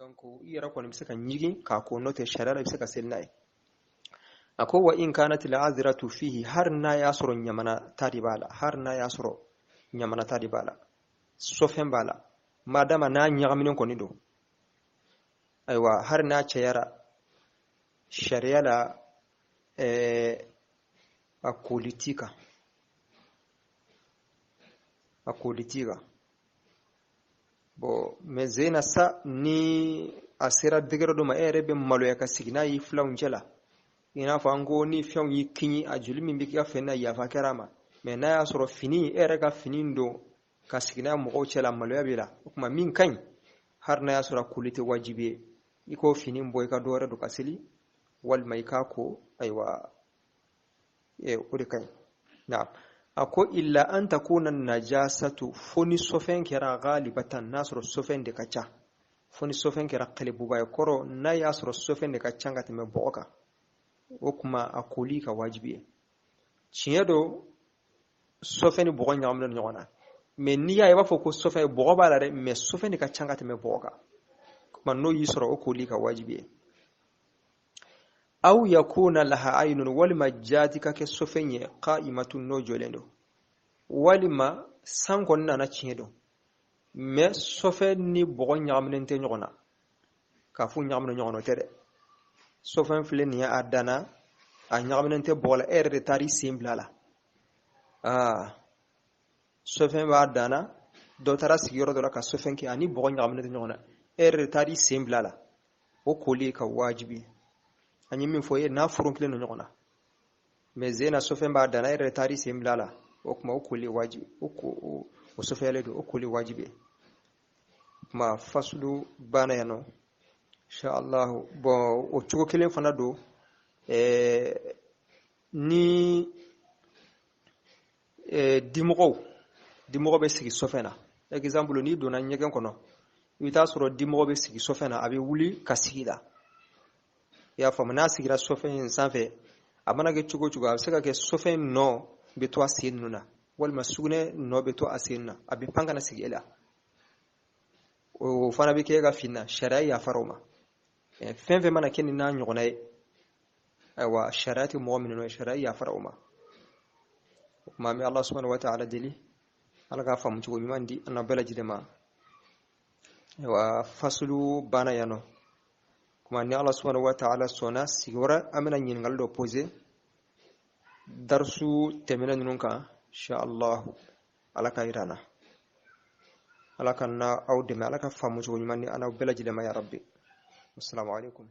Donc i yɛrɛ kɔni bɛ se ka ɲigin k'a ko, n'o tɛ sariya la i bɛ se ka seli n'a ye. A ko wa in kanat al'azratu fihi, har n'a y'a sɔrɔ ɲamana ta de b'a la, har n'a y'a sɔrɔ ɲamana ta de b'a la, sɔfɛn b'a la, madama n'a ɲagaminen kɔni don, ayiwa, har n'a cayara, sariya la a koli t'i kan, a koli t'i kan. Bon, mais zena sa ni a sera degré dɔ ma, e yɛrɛ bɛ maloya ka sigi n'a y'i filanw cɛ la, i n'a fɔ an ko ni fɛnw y'i kiɲi, a joli min bɛ k'i ka fɛn na, yafa kɛra a ma. Mais n'a y'a sɔrɔ fini, e yɛrɛ ka fini don ka sigi n'a mɔgɔw cɛ la, maloya b'i la, o tuma min ka ɲi, hali n'a y'a sɔrɔ a koli tɛ wajibi ye, i k'o fini bɔ, i ka dɔ wɛrɛ don ka seli, walima i k'a ko. Ayiwa, o de ka ɲi. Naam, a ko illa an takuna najasatu, fo ni sɔfɛn kɛra ghalibatan, n'a sɔrɔ sɔfɛn de ka ca, fo ni sɔfɛn kɛra kɛlɛbuba ye kɔrɔ, n'a y'a sɔrɔ sɔfɛn de ka ca ka tɛmɛ bɔgɔ kan, o kuma a koli ka wajibi ye. Tiɲɛ don, sɔfɛn ni bɔgɔ ɲagaminen ɲɔgɔn na, mais n'i y'a ye, i b'a fɔ ko sɔfɛn bɔgɔ b'a la dɛ, mais sɔfɛn de ka ca ka tɛmɛ bɔgɔ kan, kuma n'o y'i sɔrɔ, o koli ka wajibi ye. Aw yakuna laha aynun, walima jaati ka kɛ sɔfɛn ye, qa'imatun, n'o jɔlen don, walima san kɔni nana, tiɲɛ don, mais sɔfɛn ni bɔgɔ ɲagaminen tɛ ɲɔgɔn na, k'a fɔ ɲagaminen ɲɔgɔn na, o tɛ dɛ. Sɔfɛn filɛ nin ye, a danna, a ɲagaminen tɛ bɔgɔ la, e yɛrɛ de taara i sen bila a la. Aa, sɔfɛn b'a danna, dɔ taara sigiyɔrɔ dɔ la ka sɔfɛn kɛ, ani bɔgɔ ɲagaminen tɛ ɲɔgɔn na, e yɛrɛ de taara i sen bila a la, o koli ka wajibi. An ye min fɔ e n'a furonkilen don ɲɔgɔn na, mais zena sɔfɛn b'a danna, e yɛrɛ taara i sen bila a la, o tuma o koli wajibi, o ko o sɔfɛyalen don, o koli wajibi. Kuma fasulu banna yan nɔ, inshallah. Bon, o cogo kelen fana don, ni dimɔgɔ bɛ sigi sɔfɛn na. Exemple, n'i donna ɲɛgɛn kɔnɔ, i bɛ taa sɔrɔ dimɔgɔ bɛ sigi sɔfɛn na, a bɛ wuli ka sigi la, i y'a faamu? N'a sigira sɔfɛn in sanfɛ, a mana kɛ cogo o cogo, a bɛ se ka kɛ sɔfɛn nɔ bɛ to a sen ninnu na, walima sugunɛ nɔ bɛ to a sen na, a bɛ pan ka na sigi e la, o fana bɛ kɛ e ka fini na. Sariya yafara o ma. Fɛn fɛn mana kɛ nin n'a ɲɔgɔnna ye, ayiwa, sariya tɛ mɔgɔ minɛ n'o ye, sariya yafara o ma. O tuma an bɛ Ala subhanahu wa ta'ala deli, Ala k'a faamu cogo ɲuman di an na bɛɛ lajɛlen ma. Ayiwa, fasulu banna yan nɔ. Kuma ni Ala subhanahu wa ta'ala sɔnna, sigi wɛrɛ an bɛna ɲininkali dɔ poser darisu tɛmɛnen ninnu kan, insha Allah. Ala ka yira an na, Ala ka na aw dɛmɛ, Ala ka faamu cogo ɲuman di an n'aw bɛɛ lajɛlen ma, ya rabbi. Assalamu alaikum.